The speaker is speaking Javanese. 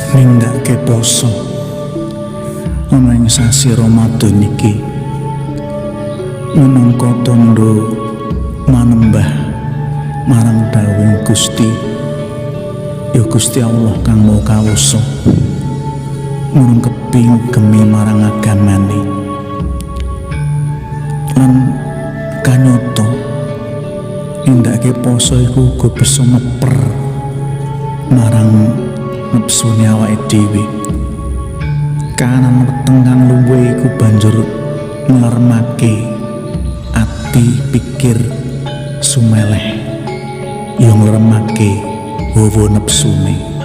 Nindakake poso ana ing sasi Ramadan iki minangka tandha manembah marang dawuhing Gusti, ya Gusti Allah kang Maha Kawasa, ngrungkepi ngugemi marang agamane. Lan kanyata nindakake poso iku uga bisa meper marang nepsune awake dhewe. Kahanan weteng kang luwe iku banjur ngleremake ati, pikir sumeleh, ya ngleremake hawa nepsune.